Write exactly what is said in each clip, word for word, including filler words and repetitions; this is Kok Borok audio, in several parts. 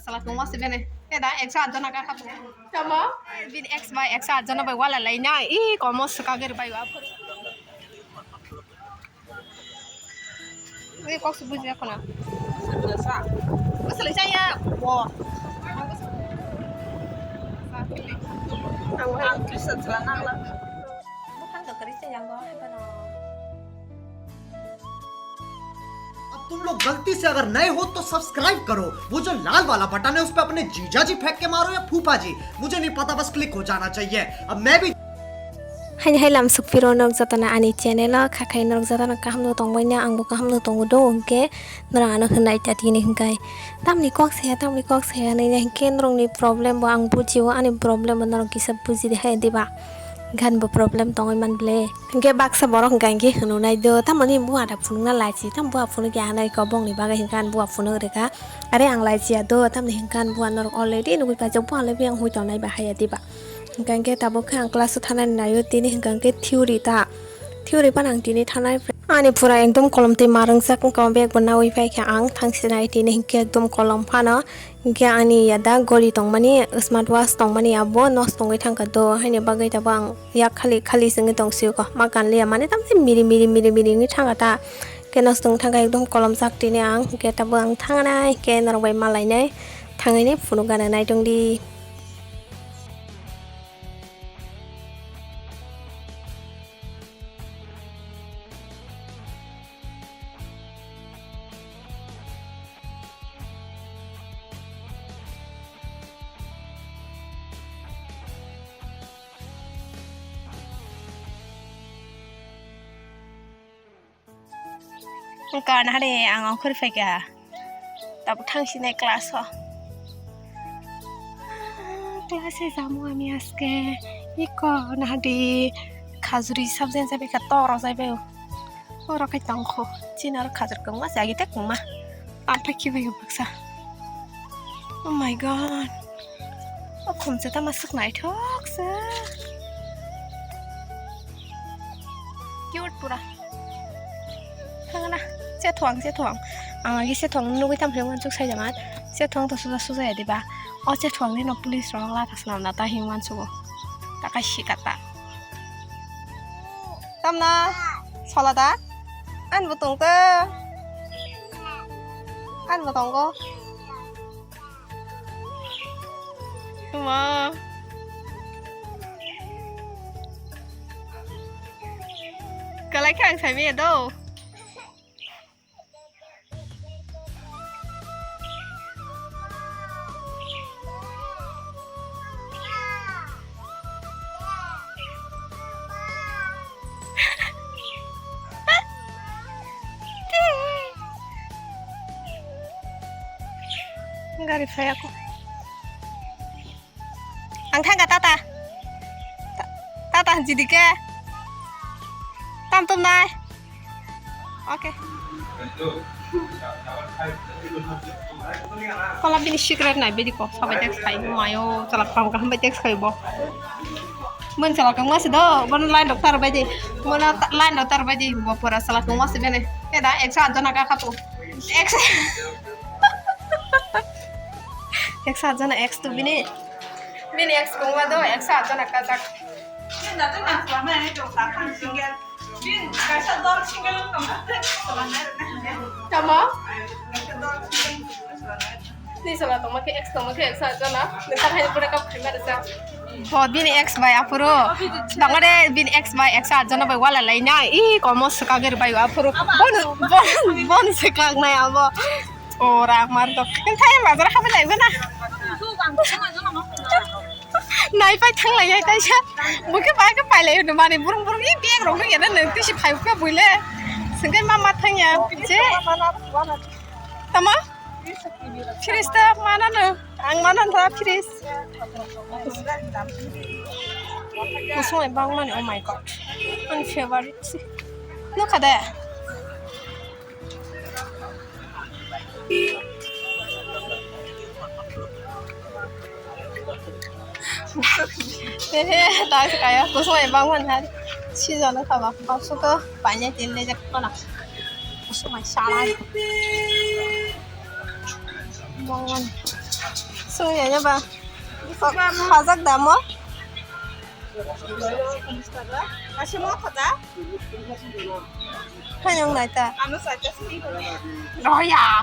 Sala tongma se bene. Ke da ekso aat jona ka khapu. Tamo? Bini ex bai ekso aat jona bai wala lai na. I komo swkagwi rwbai o aphuru. Ui kok se buji ya khuna. Bwswlwi cha ya. Bo. Ang kisa chwla nangla. Buphang do kwrwi cha yango hai phano. अब तुम लोग गलती से अगर नए हो तो सब्सक्राइब करो, वो जो लाल वाला बटन है उस पे अपने जीजा जी फेंक के मारो या फूफा जी, मुझे नहीं पता, बस क्लिक हो जाना चाहिए। अब मैं भी Haini hai lam sukphiro norok jotono ani channel o, kha khai norok jotono kaham no tongbai na, ang bo kaham no tongo do, hwnkhe norok ano hwnai ta tini hwnkhe tamni kok saya, tamni kok saya hinwi na hwnkhe norokni problem bo ang bujio, ani problem bo norok kisa buji de hai diba. Gan bo problem tongwi man ble. Hwnkhe baksa borok hwnkha hwnkhe hwnwi nai do, tamoni bua da phunukna laichi, tam bua phunuk ya hinwi kok bongni bagwi hwnkhe ani bua phunuk rwkha. Are ang laichi ya do, tamni hwnkhe ani bua norok already nugwi paijak, bua le biyang hui tongnai ba haya diba. Hwnkha hwnkhe tabuk khe ang class o thanani naio, tini hwnkha hwnkhe theory ta, theory phano ang tini thanai. Ani pura ekdom kolom twi ma rwngjak wngkha, bag bo nawi paikha ang thangsinai tini hwnkhe ekdom kolom phano. Hwnkhe ani yada gori tongmani, smart watch tongmani abo nosto wngwi thangkha do, haini bagwi tabuk ang yak khali khali se wngwi tong sio ko, ma kanliya mane tamse miri miri miri miri wngwi thangkha ta, hwnkhe nosto wngwi thangkha ekdom kolomjak tini ang, hwnkhe tabuk ang thangnai, hwnkhe norok bai malainai thangwi phunuk gana naitongdi. Wngkha na de ang ongkhor phaikha. Tabuk thangsinai class o. Class e jamu ami aske. Iko na de khajuri sabjen sabi kha tor jai bai. Oro khe tongkho. Chini oro khajur kwbangma se agi tei kwbangma. Amphai khibaio baksa. Oh my God. O khumsa tama swk naithok se. Cute pura. Thangna. Chethwang, chethwang. Ang agi chethwang nugwi tamo khe uansuk sai jama. Chethwang to suja suja ya diba. O chethwang ni no police rok la thasna na ta hing uansugo. Ta kai sikata. Tamna? Sola da? An bo tong ta. An bo tongo. Tuma. Kalai khe ang sai maya do. Gari phai ako. Ang thangkha tata. Ta-, tata jidike. Tam tum nai. Oke. Kola bini secret nai bini kok sabai text khai mayo chalak kam kam bai text khai bo. Mun chalak kam masi do, mun line doctor bai di. Mun ta-, line doctor bai di. Bo pura chalak kam masi bene. Keda eksa jona ka khapu. Eksa. Eksa jona ex tu bini. Bini ex kongma do, eksa jona kajak. Tamo? Ni sala tongma khe ex tongma khe eksa jona. Nokha hai pura kap khaima resa. Bo bini ex bai aphuru. Tongode bini ex bai eksa jona bai wala lai na. I komo swkagwi rwbai aphuru. Bon, bon, bon swkak nai abo. Ora mar to. Enthai bazar khabai lai na. Nai pai thang lai ai kaisa. Bo khe bai khe pai lai no mani burung burung i bag rok no yana nang tisi phai khe buile. Sengkai ma ma thang ya je. Tama? Firista mana no? Ang mana no fris. Kusung ai bang mani, oh my God. Ani favorite si. Nukha de. Ehe, tak kaya kusung ai bang mani hari. Si jana kaba. Bakso ko banyak tin le jak kona. Kusung ai salai. Bang mani. Sung ya ba. Hajak damo. Asimo khaja. Hayong naita. Ano saita sini. Oh ya.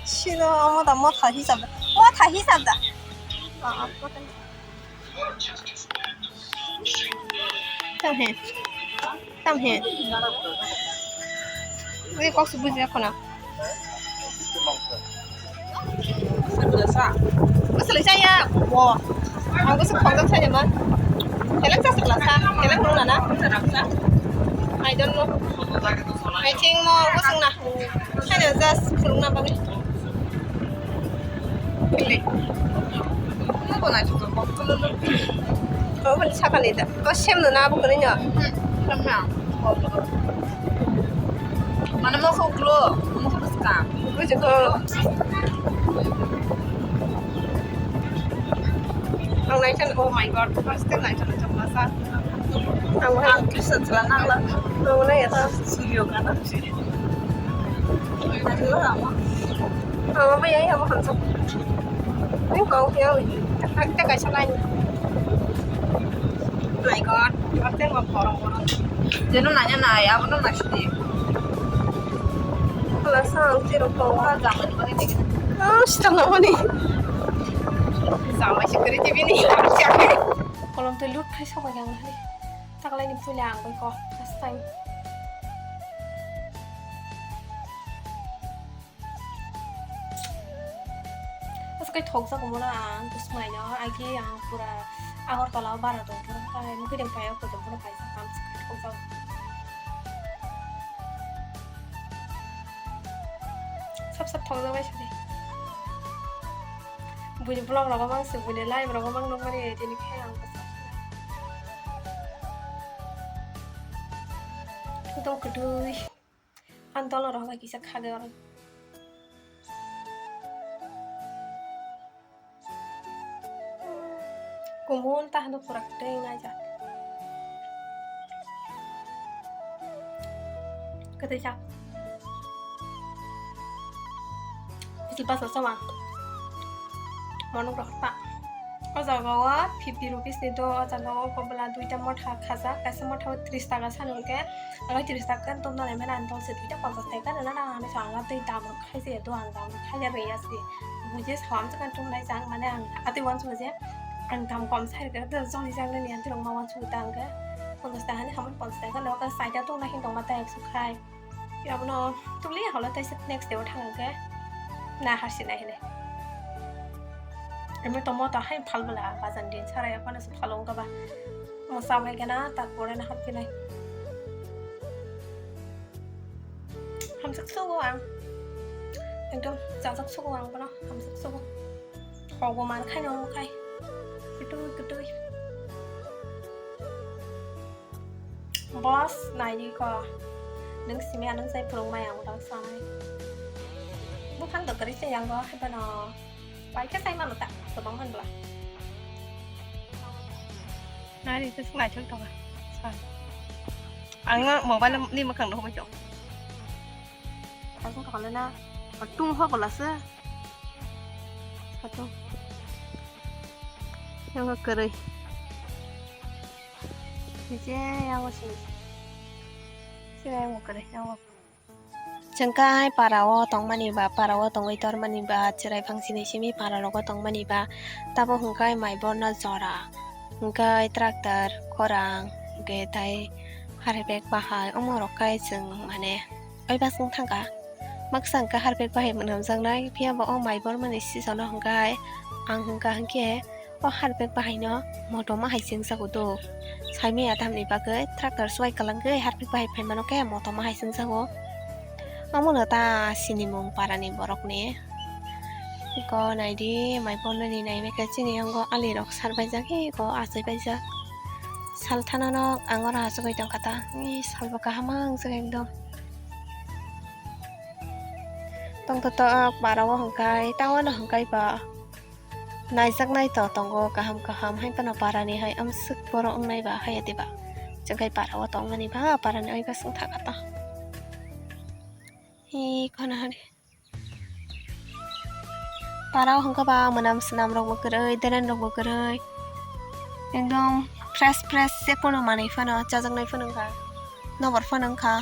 Sino amo da motha hisab da. Motha hisab da. Tam he. Tam he. Ui, kok su buji khona. Bwswlwi chaya. Bo. Ang bwswk khongjak chaya man. Keleng cha swkla sa. Keleng nung nana. I don't know. I think mo bwswk na. Chaya just khulung na bagwi. Obo ni sakani da. O sem no na abo kwrwi no. Mana mo khok lo, mo khok ska. Buji ko. Ang nai chan, oh my God, first time nai chan, chan masa. Ang wahai. Ang kisa chila nangla. Ang wahai ya ta. Suryo kana. Ang wahai ya, ya, wahai. Ang kau ya, wahai. Ang ta kaisa lain. My God, first time ang korong korong. Jeno nanya nai, abo no nai sini. Wala sa ang tiro ko. Wala jamani bani dikit. Ah, sita na bani. Sama si kiri tibini. Kolom twi lut khai sabai yang nai. Taklai ni puila ang bai ko first time. Aswk kai thokjak omo no ang bwswk naino, agi ang pura Agartala o bara tong phuru kai mukhuitwng pai o kotong phuru kaisa kam thokjak. Sap sap thokjak bai sadi. Buini vlog rogo mang se, buini live rogo mang nukmani tini khe ang bwswk. Ekdom kwtwi. Ang dolo rok bai kisa khagwi oro. Kumun ta hano pura kwtwi naijak. Kwtwi jak. Bisil basa sama. Monok rok ta. O jaga o fifty rupees ni do, o jaga o kobla duita motha khajak, kaisa motha o tris taka sano hwnkhe, aro tris taka tong nai mani ang tong se duita ponchas taka rwna nang hinwi sa ang tei dam rok khai se do, ang dam rok khai ya rwya se. Buji sa ang chwng tong nai jang mane ang atwi uansukha je ang dam kom sai rwkha, joni jang nini ang tirok ma uansukha ta hwnkhe ponchas taka ni hamani ponchas taka no khe saida tong nai hin tong ma ta ekso khai. Abono tubuli holo tei se next day o thang hwnkhe na harsi nai hinwi. Emo tomo to hai phal bwla bazar din sarai phano se phalo wngkha ba. Mo sabai gana tarpore na hapkhe nai. Hamjak sugo ang. Ekdom chajak sugo ang bono hamjak sugo. Thogo man khai no khai. Kitui kitui. Boss, naidi ko. Nung simi anung sai phwrwng mai ang ulang sanai. Buphang doktori se yang go, hai bono. Pai khe sai mano ta, kwbang man bla. Nari se sung naithok tonga. Sa. Ang mobile ni mwkhang no hoi tong. Asung ka na. Tung ho bola se. Satu. Yang kwrwi. Khe yang sini. Sini yang kwrwi, yang. Chwng kai para o tongmani ba, para o tongwi tormani ba, chwrai phang sini simi para rogo tongmani ba, tabo hwnkhe mai borno jora. Hwnkhe tractor, khorang, hwnkhe tai harpek bahai, omo rok kai chwng mane. Oi bas wng thangkha. Maksa hwnkha harpek bahai mwnamjaknai, phiya ba o mai bormani sisono hwnkha hai. Ang hwnkha hwnkhe o harpek bahaino motoma hai chwngsago do. Saimaya tamni bagwi tractor swbai kwlangwi harpek bahai phaimano khe motoma hai chwngsago. Omono ta sinimung parani borokni. Eko naidi mai bornani naimikhe chini yango alirok sarbaijak, eko achaibaijak. Sal thanano ang oro achugwi tongkha ta. Ee, salbo kaham wng jak ekdom. Tongthotok para o hwnkhe, tawano hwnkhe ba naijaknai to tongo kaham kaham, hai phano parani hai amswk borok wngnai ba hai diba? Chwng khe para o tongmani ba parani oi bwswng thangkha to. Hi khona hari. Para o hwnkha ba mwnam swnam rok bo kwrwi, deren rok bo kwrwi. Ekdom fresh fresh, je kono manwi phano chajaknai phano wngkha, nokbar phano wngkha,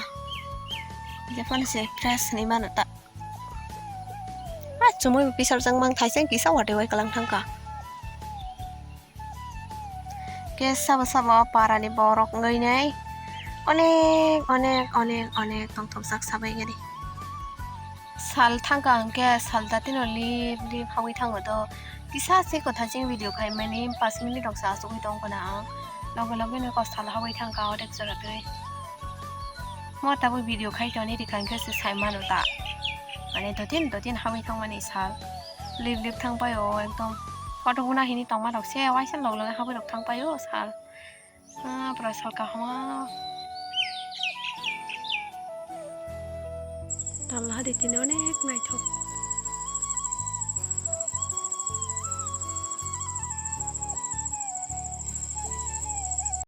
je phano se fresh hinwi mano ta. A chumui bo pisarjak mang thaiseng kisa watwi wai kwlang thangkha. Khe sabo sabo parani borok wngwi nai onek onek onek onek tongthokjak sabai gani. Sal thangkha hwnkhe sal datino lip lip hawi thango do. Kisa se kwthajing video khaimani pas minute rok se achugwi tongkha na ang. Loge loge no kok sal hawi thangkha odek jora twi. Mo tabuk video khai toni rikha hwnkhe se sai mano ta. Mane dotin dotin hawi thangmani sal. Lip lip thang paio ekdom. Photo buna hini tongma rok se waisa log log hawi rok thang paio sal. Ah, pura sal kahama. Talla hadi tini onek naithok.